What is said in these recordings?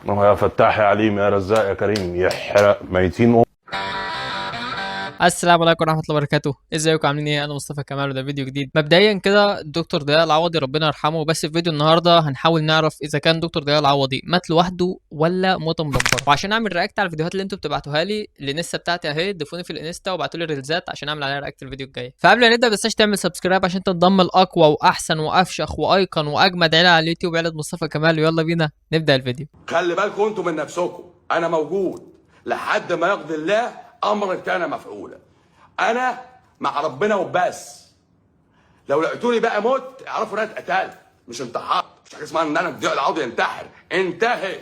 يا فتاح يا عليم يا رزاق يا كريم، يحرق ميتين. السلام عليكم ورحمة الله وبركاته. ازيكم عاملين ايه؟ انا مصطفى كمال وده فيديو جديد. مبدئيا كده الدكتور ضياء العوضي ربنا يرحمه، بس في فيديو النهارده هنحاول نعرف اذا كان دكتور ضياء العوضي مات لوحده ولا موته مدبره. وعشان اعمل react على الفيديوهات اللي انتوا بتبعتوها لي، الانستا بتاعتي اهي، ضيفوني في الانستا وابعتوا لي الريلزات عشان اعمل عليها react الفيديو الجاي. فقبل ما نبدا ما تنساش تعمل subscribe عشان تنضم لاقوى واحسن وافشخ وايقن واجمد عيله على اليوتيوب، عيله مصطفى كمال. ويلا بينا نبدا الفيديو. خلي بالكم انتوا من نفسكم، انا موجود لحد ما يقضي الله امرا كان مفعولا. انا مع ربنا وبس. لو لقيتوني بقى مت اعرفوا ان انا اتقتلت مش انتحرت. مش حاجة اسمها ان انا ضياء العوضي ينتحر. انتهت.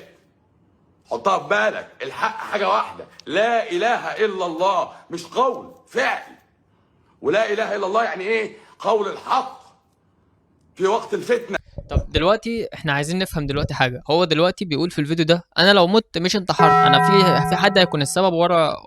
حطها في بالك، الحق حاجة واحدة، لا اله الا الله، مش قول، فعل. ولا اله الا الله يعني ايه؟ قول الحق في وقت الفتنة. طب دلوقتي احنا عايزين نفهم دلوقتي حاجة. هو دلوقتي بيقول في الفيديو ده انا لو مت مش انتحرت، انا في حد هيكون السبب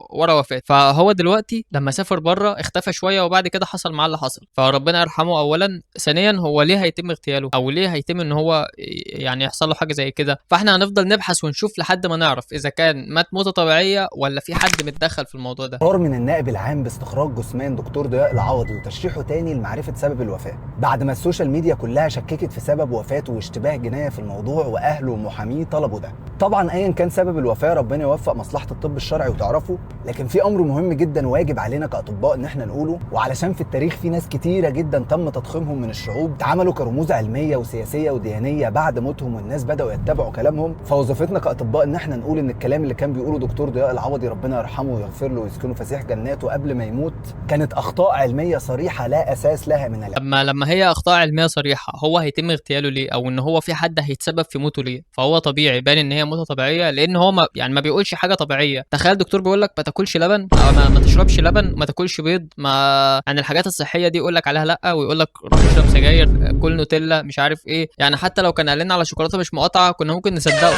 ورا وفاتي. فهو دلوقتي لما سافر بره اختفى شوية وبعد كده حصل معاه اللي حصل، فربنا يرحمه اولا. ثانيا هو ليه هيتم اغتياله او ليه هيتم ان هو يعني يحصل له حاجة زي كده؟ فاحنا هنفضل نبحث ونشوف لحد ما نعرف اذا كان مات موته طبيعية ولا في حد متدخل في الموضوع ده. قرار من النائب العام باستخراج جثمان دكتور ضياء العوضي وتشريحه تاني لمعرفة سبب الوفاة، بعد ما ال social media كلها شككت في سبب وفاته واشتباه جناية في الموضوع، واهله ومحاميه طلبوا ده. طبعا ايا كان سبب الوفاة ربنا يوفق مصلحة الطب الشرعي وتعرفه، لكن في امر مهم جدا واجب علينا كاطباء ان احنا نقوله، وعلشان في التاريخ في ناس كتيرة جدا تم تضخيمهم من الشعوب، اتعملوا كرموز علمية وسياسية وديانيه بعد موتهم والناس بداوا يتبعوا كلامهم. فوظيفتنا كاطباء ان احنا نقول ان الكلام اللي كان بيقوله دكتور ضياء العوضي ربنا يرحمه ويغفر له ويسكنه فسيح جناته قبل ما يموت كانت اخطاء علمية صريحه لا اساس لها من العلم. لما هي اخطاء علمية صريحه هو هيتم اغتياله ليه؟ او ان هو في حد هيتسبب في موته ليه؟ فهو طبيعي بان ان هي موته طبيعية، لان هو ما بيقولش حاجة طبيعية. تخيل دكتور بيقول لك ما تاكلش لبن او ما تشربش لبن، ما تاكلش بيض، ما يعني الحاجات الصحية دي يقول لك عليها لا، ويقول لك روح اشرب سجاير، كل نوتيلا، مش عارف ايه. يعني حتى لو كان قال لنا على شوكولاتة مش مقاطعه كنا ممكن نصدقه.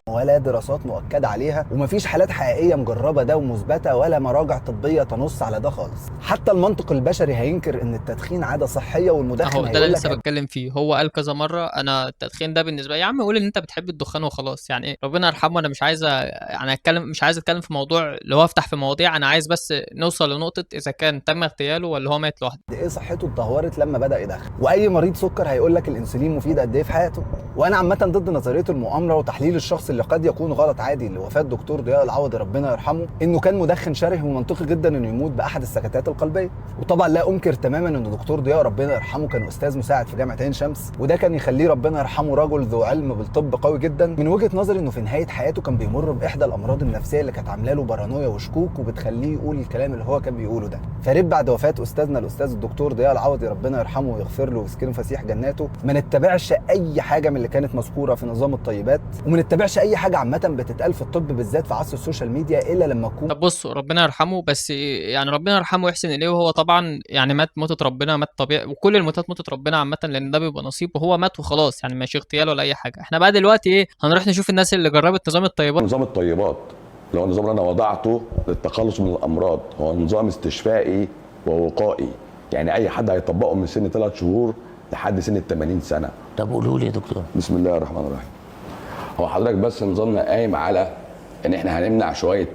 ولا دراسات مؤكدة عليها، ومفيش حالات حقيقية مجربه ده ومثبته، ولا مراجع طبية تنص على ده خالص. حتى المنطق البشري هينكر ان التدخين عادة صحية، والمدخن اهو ده اللي لسه بتكلم فيه. هو قال كذا مرة انا التدخين ده بالنسبة لي، يا عم قول ان انت بتحب الدخان وخلاص، يعني ايه؟ ربنا يرحمه. انا مش عايز يعني اتكلم، مش عايز اتكلم في موضوع اللي هو افتح في مواضيع، انا عايز بس نوصل لنقطة اذا كان تم اغتياله ولا هو مات لوحده. ايه صحته اتدهورت لما بدا يدخن، واي مريض سكر هيقول لك الانسولين مفيد قد ايه في حياته. وانا عامة ضد نظرية المؤامرة وتحليل الشخص اللي قد يكون غلط عادي لوفاه دكتور ضياء العوضي ربنا يرحمه انه كان مدخن شره، ومنطقي جدا انه يموت باحد السكتات القلبية. وطبعا لا انكر تماما ان دكتور ضياء ربنا يرحمه كان استاذ مساعد في جامعه عين شمس، وده كان يخليه ربنا يرحمه رجل ذو علم بالطب قوي جدا. من وجهه نظري انه في نهاية حياته كان بيمر باحدى الامراض النفسية اللي كانت عامله له بارانويا وشكوك وبتخليه يقول الكلام اللي هو كان بيقوله ده. فريب بعد وفاه استاذنا الاستاذ الدكتور ضياء العوضي ربنا يرحمه ويغفر له ويسكنه فسيح جناته، ما نتبعش اي حاجة من اللي كانت مذكورة في نظام الطيبات، وما نتبعش اي حاجة عامة بتتقال في الطب بالذات في عصر ال social media الا لما تكون. طب بصوا ربنا يرحمه، بس يعني ربنا يرحمه ويحسن اليه، وهو طبعا يعني مات موتة ربنا، مات طبيعي، وكل الموتات موتة ربنا عامة، لان ده بيبقى نصيب، وهو مات وخلاص، يعني مش اغتيال ولا اي حاجة. احنا بقى دلوقتي ايه؟ هنروح نشوف الناس اللي جربت نظام الطيبات. نظام الطيبات اللي هو النظام اللي انا وضعته للتخلص من الامراض، هو نظام استشفائي ووقائي، يعني اي حد هيطبقه من سن 3 شهور لحد سن 80 سنة. طب قولوا لي يا دكتور. بسم الله الرحمن الرحيم. هو حضرتك بس نظامنا قايم على ان احنا هنمنع شوية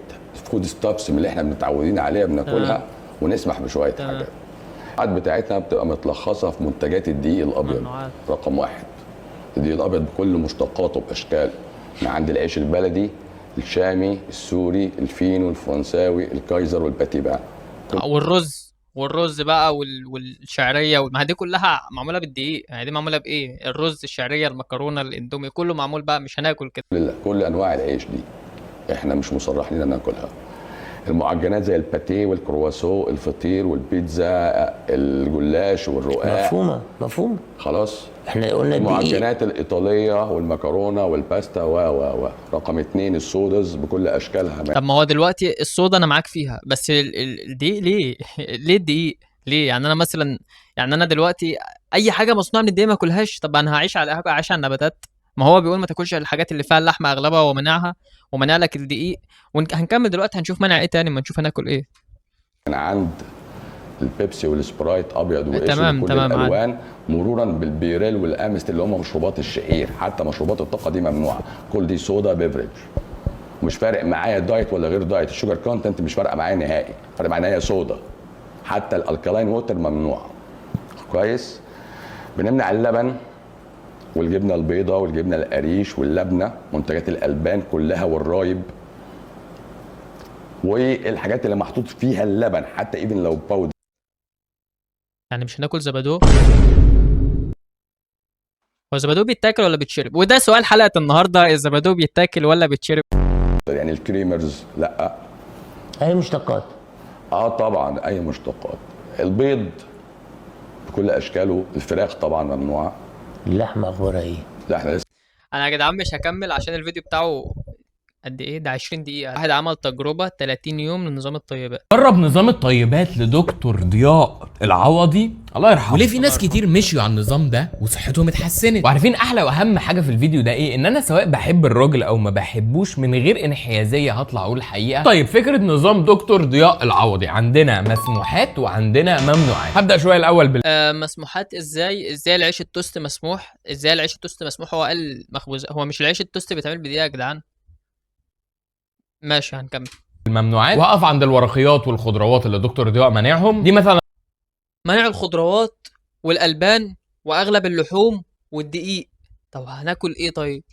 food stuffs من اللي احنا متعودين عليها بناكلها، ونسمح بشوية حاجات. العادات بتاعتنا بتبقى متلخصه في منتجات الدقيق الابيض. رقم واحد الدقيق الابيض بكل مشتقاته باشكاله، من عند العيش البلدي، الشامي، السوري، الفينو، الفرنساوي، الكايزر والباتيبان. والرز بقى والشعريه، ما دي كلها معمولة بالدقيق، يعني دي معمولة بايه؟ الرز، الشعرية، المكرونه، الاندومي، كله معمول بقى، مش هناكل كده. كل انواع العيش دي احنا مش مصرح لنا ناكلها. المعجنات زي الباتيه والكرواسو، الفطير والبيتزا، الجلاش والرقاق. مفهومه مفهوم. خلاص احنا قلنا المعجنات الايطالية والمكرونه والباستا و و و. رقم 2 ال sodas بكل اشكالها. طب ما هو دلوقتي الصودا انا معاك فيها، بس الدقيق ليه؟ ليه الدقيق؟ ليه؟ يعني انا مثلا، يعني انا دلوقتي اي حاجة مصنوعة من الدقيق ما اكلهاش، طب انا هعيش على هعيش على النباتات؟ ما هو بيقول ما تاكلش الحاجات اللي فيها اللحمة اغلبها ومنعها، ومنع لك الدقيق. وهنكمل دلوقتي هنشوف منع ايه تاني، ما نشوف هناكل ايه. من عند البيبسي والسبرايت ابيض واسود تمام، كل تمام، عادي. الالوان، مرورا بالبيريل والامست اللي هم مشروبات الشعير، حتى مشروبات الطاقة دي ممنوعة، كل دي soda beverage. مش فارق معايا diet ولا غير diet، ال sugar content مش فارقه معايا نهائي، فارق معايا إن هي صودا. حتى ال alkaline water ممنوعة. كويس؟ بنمنع اللبن والجبنه البيضاء والجبنه القريش واللبنه، منتجات الالبان كلها والرايب، والحاجات اللي محطوط فيها اللبن حتى even لو powder. يعني مش هناكل زبادو؟ هو الزبادو بيتاكل ولا بيتشرب؟ وده سؤال حلقة النهارده، الزبادو بيتاكل ولا بيتشرب؟ يعني ال creamers لا. اي مشتقات؟ طبعا اي مشتقات. البيض بكل اشكاله، الفراخ طبعا ممنوعة. اللحمة اخبارها ايه؟ لا احنا لسه انا يا جدعان مش هكمل عشان الفيديو بتاعه قد ايه ده، 20 دقيقة. واحد عمل تجربة 30 يوم لنظام الطيبات. جرب نظام الطيبات لدكتور ضياء العوضي الله يرحمه. وليه في ناس كتير مشيوا على النظام ده وصحتهم اتحسنت؟ وعارفين احلى واهم حاجة في الفيديو ده ايه؟ ان انا سواء بحب الراجل او ما بحبوش من غير انحيازيه هطلع اقول الحقيقة. طيب فكرة نظام دكتور ضياء العوضي، عندنا مسموحات وعندنا ممنوعات. هبدا شوية الاول بال مسموحات ازاي؟ ازاي العيش التوست مسموح؟ ازاي العيش التوست مسموح؟ هو قال مخبوز، هو مش العيش التوست بيتعمل بدقيقة يا جدعان؟ ماشي هنكمل. الممنوعات، وهقف عند الورقيات والخضروات اللي دكتور ضياء مانعهم. دي مثلا منع الخضروات والألبان وأغلب اللحوم والدقيق. طب هناكل ايه طيب؟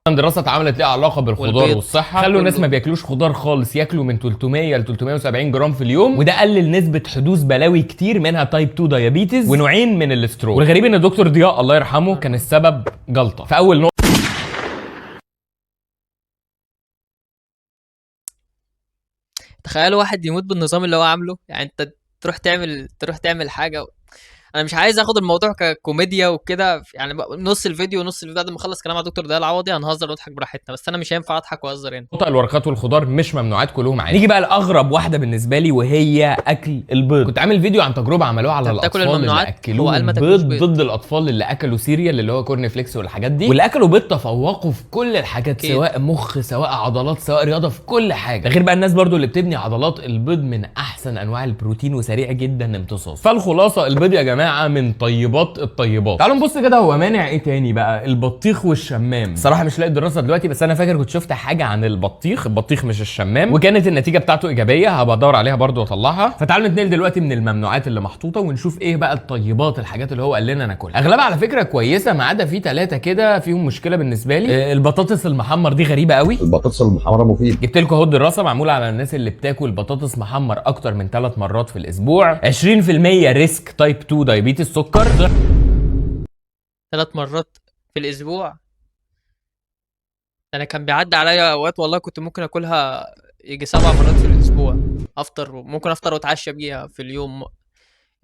دراسة اتعملت ليها علاقة بالخضار والبيض. والصحة، خلوا الناس كله. ما بياكلوش خضار خالص، ياكلوا من 300 ل 370 جرام في اليوم، وده قلل نسبه حدوث بلاوي كتير منها type 2 diabetes ونوعين من ال stroke. والغريب ان الدكتور ضياء الله يرحمه كان السبب جلطة. فاول نقطة تخيلوا واحد يموت بالنظام اللي هو عامله، يعني انت تروح تعمل حاجة. انا مش عايز اخد الموضوع ككوميديا وكده، يعني نص الفيديو ونص الفيديو بعد ما اخلص كلام مع دكتور ضياء العوضي هنهزر ونضحك براحتنا، بس انا مش هينفع اضحك واهزر هنا. الورقات والخضار مش ممنوعات كلهم عادي. نيجي بقى لاغرب واحدة بالنسبة لي وهي اكل البيض. كنت عامل فيديو عن تجربه عملوها على طب تاكل الاطفال اللي الممنوعات؟ هو اكلوهم قال ما تاكلوش بيض بيض. ضد الاطفال اللي اكلوا cereal اللي هو corn flakes والحاجات دي، واللي اكلوا بيض تفوقوا في كل الحاجات، أكيد. سواء مخ سواء عضلات سواء رياضة، في كل حاجة. ده غير بقى الناس برضو اللي بتبني عضلات، البيض من احسن انواع البروتين وسريع جدا امتصاصه. فالخلاصة البيض يا جماعة من طيبات الطيبات. تعالوا نبص كده هو مانع ايه تاني بقى. البطيخ والشمام، الصراحة مش لاقي الدراسة دلوقتي، بس انا فاكر كنت شفت حاجة عن البطيخ، البطيخ مش الشمام، وكانت النتيجة بتاعته ايجابية، هبقى ادور عليها برضو واطلعها. فتعالوا نتنقل دلوقتي من الممنوعات اللي محطوطة ونشوف ايه بقى الطيبات، الحاجات اللي هو قال لنا ناكلها. اغلبها على فكرة كويسة، ما عدا في 3 كده فيهم مشكلة بالنسبة لي. البطاطس المحمر دي غريبة قوي. البطاطس المحمره مفيد. جبت لكم اهو الدراسة معمولة على الناس اللي بتاكل بطاطس محمر اكتر من 3 مرات في الاسبوع، 20% risk type 2 diabetes سكر. 3 مرات في الاسبوع؟ انا كان بيعدي عليا اوقات والله كنت ممكن اكلها يجي 7 مرات في الاسبوع، افطر ممكن افطر واتعشى بيها في اليوم.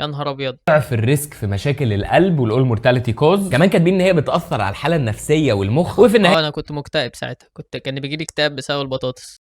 يا نهار ابيض. ضعف ال risk في مشاكل القلب وال all mortality cause. كمان كاتبين ان هي بتاثر على الحالة النفسية والمخ. وفي النهاية انا كنت مكتئب ساعتها، كان بيجي لي اكتئاب بسبب البطاطس.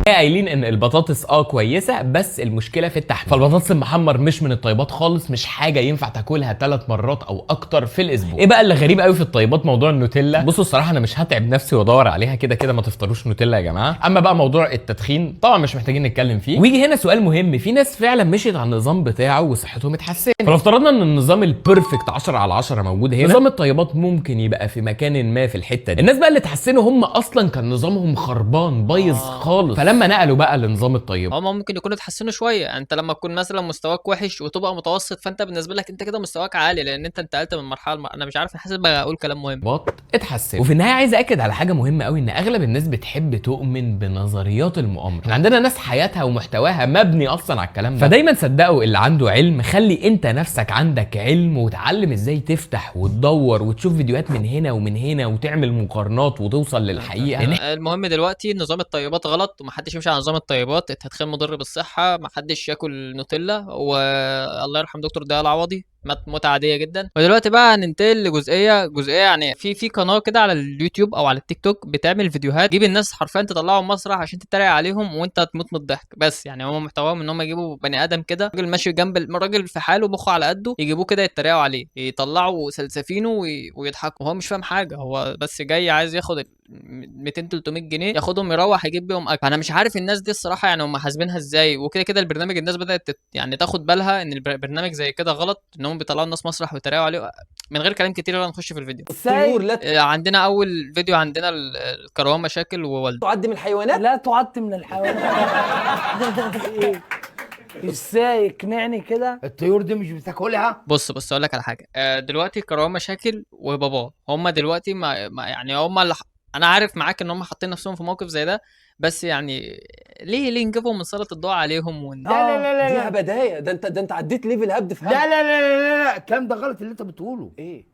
قايلين ان البطاطس كويسة، بس المشكلة في التحمير. فالبطاطس المحمر مش من الطيبات خالص، مش حاجة ينفع تاكلها 3 مرات او اكتر في الاسبوع. ايه بقى اللي غريب قوي في الطيبات؟ موضوع النوتيلا. بصوا الصراحة انا مش هتعب نفسي وادور عليها، كده كده ما تفطروش نوتيلا يا جماعة. اما بقى موضوع التدخين طبعا مش محتاجين نتكلم فيه. ويجي هنا سؤال مهم، في ناس فعلا مشيت على النظام بتاعه وصحتهم اتحسنت. فلو افترضنا ان النظام ال perfect 10/10 موجود هنا، نظام الطيبات ممكن يبقى في مكان ما في الحتة دي. الناس بقى اللي اتحسنوا هم اصلا كان نظامهم خربان بايظ خالص، فلما نقلوا بقى لنظام الطيبات هما ممكن يكونوا اتحسنوا شوية. انت لما تكون مثلا مستواك وحش وتبقى متوسط، فانت بالنسبة لك انت كده مستواك عالي، لان انت انتقلت من مرحلة انا مش عارف، انا حاسس بقول كلام مهم. اتحسن. وفي النهاية عايز اكد على حاجة مهمة قوي، ان اغلب الناس بتحب تؤمن بنظريات المؤامرة. احنا عندنا ناس حياتها ومحتواها مبني اصلا على الكلام ده، فدايما صدقوا اللي عنده علم. خلي انت نفسك عندك علم وتعلم ازاي تفتح وتدور وتشوف فيديوهات من هنا ومن هنا وتعمل مقارنات وتوصل للحقيقة. المهم دلوقتي نظام الطيبات غلط ومحدش يمشي على نظام الطيبات، التدخين مضر بالصحة، محدش ياكل نوتيلا، والله يرحم دكتور ضياء العوضي. مات موتة عادية جدا. ودلوقتي بقى هننتقل لجزئيه يعني في قناة كده على اليوتيوب او على التيك توك بتعمل فيديوهات تجيب الناس حرفيا تطلعهم مسرح عشان تتريق عليهم وانت تموت من الضحك. بس يعني هم محتواهم ان هم يجيبوا بني ادم كده، راجل ماشي جنب الراجل في حاله مخه على قده، يجيبوه كده يتريقوا عليه، يطلعوا سلسفينه ويضحكوا، وهو مش فاهم حاجة، هو بس جاي عايز ياخد 200 300 جنيه ياخدهم يروح يجيب بيهم اكل. انا مش عارف الناس دي الصراحة يعني هم حاسبينها ازاي. وكده كده البرنامج الناس بدات يعني تاخد بالها ان البرنامج زي كده غلط، ان هم بيطلعوا الناس مسرح ويتريقوا عليه. من غير كلام كتير يلا نخش في الفيديو. الطيور لا عندنا اول فيديو عندنا الكروان مشاكل ووالده. تعد من الحيوانات؟ لا تعد من الحيوانات. ازاي اقنعني كده؟ الطيور دي مش بتاكلها؟ بص اقول لك على حاجة. دلوقتي كروان مشاكل وباباه هم دلوقتي ما يعني هم اللي انا عارف معاك ان هم حاطين نفسهم في موقف زي ده، بس يعني ليه نجيبهم من سلطة الضوء عليهم لا لا لا لا، دي هبدايه. ده انت عديت level هبد في هبد. لا لا لا لا لا، الكلام ده غلط اللي انت بتقوله. ايه؟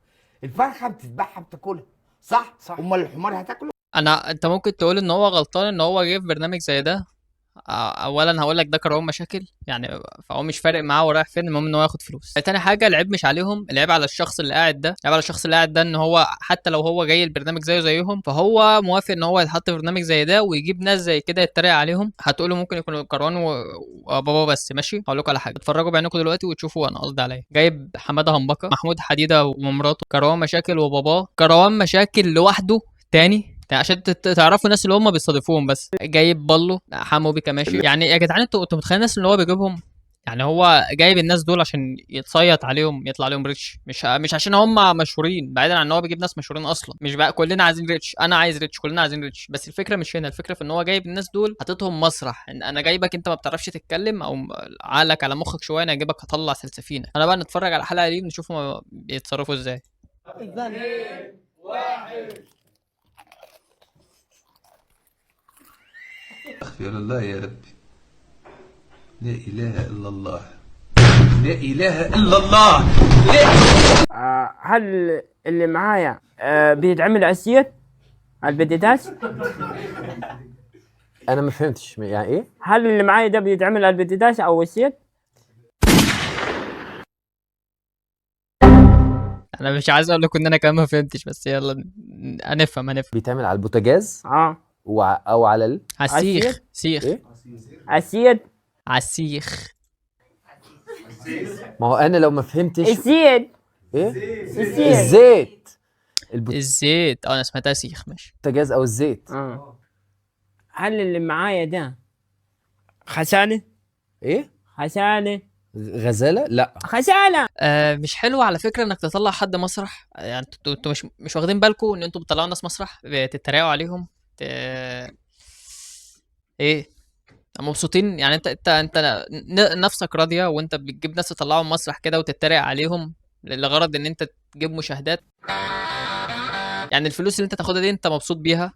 الفرخه بتذبحها بتاكلها، صح؟ صح. امال الحمار هتاكله؟ انت ممكن تقول ان هو غلطان ان هو جه في برنامج زي ده. اولا هقول لك ده كروان مشاكل يعني، فهو مش فارق معاه هو رايح فين، المهم ان هو ياخد فلوس. تاني حاجة، العيب مش عليهم، العيب على الشخص اللي قاعد ده، العيب على الشخص اللي قاعد ده ان هو حتى لو هو جاي البرنامج زيه زيهم، فهو موافق ان هو يتحط في برنامج زي ده ويجيب ناس زي كده يتريق عليهم. هتقولوا ممكن يكونوا كروان وبابا بس، ماشي. هقول لكم على حاجة، اتفرجوا بعينكم دلوقتي وتشوفوا انا قصدي على ايه. جايب حمادة همبكه، محمود حديده ومراته، كروان مشاكل وباباه، كروان مشاكل لوحده تاني عشان تعرفوا الناس اللي هم بيستضيفوهم. بس جايب بالو حمو بيكا، ماشي. يعني يا جدعان انتوا متخيلين الناس اللي هو بيجيبهم؟ يعني هو جايب الناس دول عشان يتصيط عليهم، يطلع عليهم reach، مش عشان هم مشهورين. بعيدا عن ان هو بيجيب ناس مشهورين اصلا، مش بقى كلنا عايزين reach، انا عايز reach، كلنا عايزين reach، بس الفكرة مش هنا. الفكرة في ان هو جايب الناس دول حاططهم مسرح، ان انا جايبك انت ما بتعرفش تتكلم او عقلك على مخك شوية، انا جايبك هطلع سلسفينه. انا بقى نتفرج على الحلقة دي ونشوف هم بيتصرفوا ازاي. 2 1. استغفر الله يا ربي، لا اله الا الله، لا اله الا الله. لا. هل اللي معايا بيتعمل على السير على البديداس؟ انا ما فهمتش يعني ايه. هل اللي معايا ده بيتعمل على البديداس او السير؟ انا مش عايز اقول لكم ان انا كمان ما فهمتش، بس يلا هنفهم. بيتعمل على البوتاجاز او على السيخ. سيخ. إيه؟ عالسيد. عالسيخ. ما هو انا لو ما فهمتش السيد. ايه؟ الزيت. الزيت. الزيت. انا سمعتها سيخ، ماشي. البوتاجاز او الزيت. هل اللي معايا ده خسانه؟ ايه؟ خسانه. غزاله؟ لا خسانه. مش حلو على فكرة انك تطلع حد مسرح. يعني انتوا مش واخدين بالكم ان انتوا بتطلعوا ناس مسرح بتتريقوا عليهم؟ ايه مبسوطين يعني؟ انت نفسك راضية وانت بتجيب ناس تطلعهم مسرح كده وتتريق عليهم لغرض ان انت تجيب مشاهدات؟ يعني الفلوس اللي انت تاخدها دي انت مبسوط بيها؟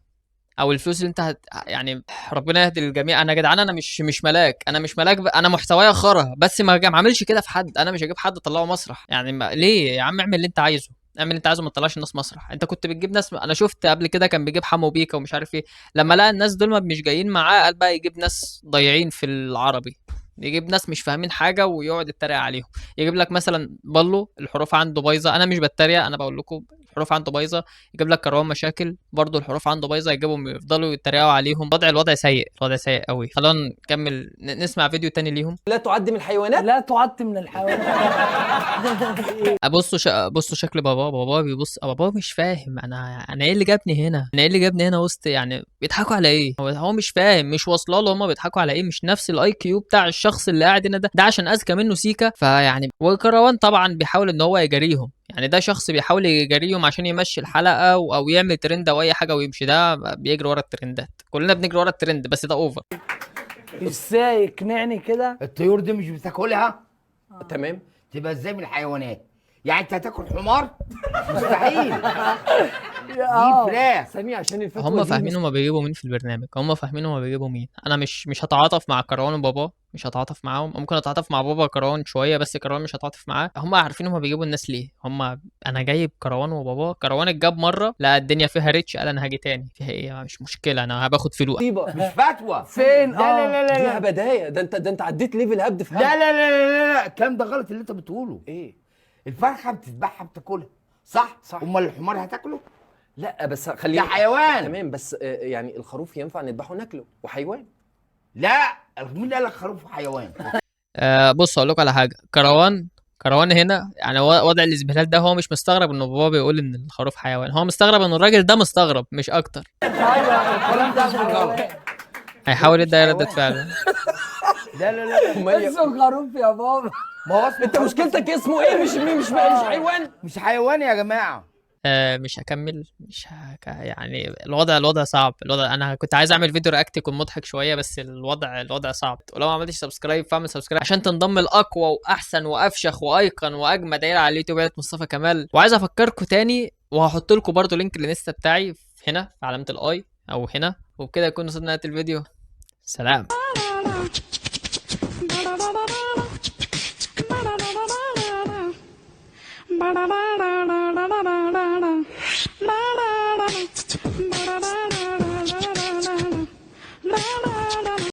او الفلوس اللي انت يعني ربنا يهدي الجميع. انا يا جدعان انا مش ملاك، انا مش ملاك، انا محتوايا خرا، بس ما اعملش كده في حد. انا مش هجيب حد اطلعه مسرح يعني. ليه يا عم؟ اعمل اللي انت عايزه، اعمل اللي انت عايزه، ما تطلعش الناس مسرح. انت كنت بتجيب ناس، انا شفت قبل كده كان بيجيب حمو بيكا ومش عارف ايه، لما لقى الناس دول ما مش جايين معاه قال بقى يجيب ناس ضايعين في العربي، يجيب ناس مش فاهمين حاجة ويقعد يتريق عليهم. يجيب لك مثلا بالو الحروف عنده بايظة، انا مش بتريق، انا بقول لكم الحروف عنده بايظة. يجيب لك كروان مشاكل برضه الحروف عنده بايظة، يجيبهم يفضلوا يتريقوا عليهم. الوضع سيء، الوضع سيء قوي. خلونا نكمل نسمع فيديو تاني ليهم. لا تعد من الحيوانات؟ لا تعد من الحيوانات. بصوا شكل بابا بيبص، بابا مش فاهم انا ايه اللي جابني هنا، انا ايه اللي جابني هنا وسط، يعني بيضحكوا على ايه؟ هو مش فاهم، مش واصله له هما بيضحكوا على ايه، مش نفس ال IQ بتاع الشخص اللي قاعد هنا ده عشان اذكى منه سيكا. فيعني وكروان طبعا بيحاول ان هو يجاريهم، يعني ده شخص بيحاول يجاريهم عشان يمشي الحلقة او يعمل ترند او اي حاجة ويمشي. ده بيجري ورا الترندات، كلنا بنجري ورا الترند، بس ده over. ازاي اقنعني كده؟ الطيور دي مش بتاكلها؟ تمام. تبقى ازاي من الحيوانات؟ يعني انت هتاكل حمار؟ مستحيل. دي فراخ. ثانية عشان الفتوى هم فاهمين هما بيجيبوا مين في البرنامج، هم فاهمين هما بيجيبوا مين. انا مش هتعاطف مع كروان وبابا، مش هتعاطف معاهم، ممكن اتعاطف مع بابا كروان شوية، بس كروان مش هتعاطف معاه. هم عارفين هما بيجيبوا الناس ليه. هم انا جايب كروان وبابا، كروان اتجاب مرة لقى الدنيا فيها reach، قال انا هاجي تاني، فيها ايه؟ مش مشكلة، انا باخد فلوس. مش فتوى. فين؟ لا لا لا لا، دي هبدايه. ده انت عديت level هبد في هبد. لا لا لا لا لا، الكلام ده غلط اللي انت بتقوله. ايه؟ الفرخه بتذبحها بتاكلها، صح؟ صح. امال الحمار هتاكله؟ لا بس خلينا، ده حيوان. تمام، بس يعني الخروف ينفع نذبحه وناكله وحيوان. لا، مين قال لك خروف حيوان؟ بص اقول لكم على حاجة، كروان هنا يعني وضع الازبهلال ده، هو مش مستغرب ان بابا بيقول ان الخروف حيوان، هو مستغرب ان الراجل ده مستغرب مش اكتر. ايوه الكلام ده غلط. هيحاول يدي ردة فعل. لا لا لا، اسمه خروف يا بابا. ما هو اسمه انت مشكلتك اسمه ايه؟ مش حيوان، مش حيوان يا جماعة. مش هكمل، مش يعني الوضع صعب. الوضع انا كنت عايز اعمل فيديو react يكون مضحك شوية، بس الوضع صعب. ولو ما عملتش subscribe فاعمل subscribe عشان تنضم لاقوى واحسن وافشخ وايقن واجمد عيله على اليوتيوب، عيله مصطفى كمال. وعايز افكركم تاني، وهحط لكم برده link الانستا بتاعي هنا في علامة ال i او هنا. وبكده يكون وصلنا لنهاية الفيديو. سلام. Ba-da-da-da-da-da-da.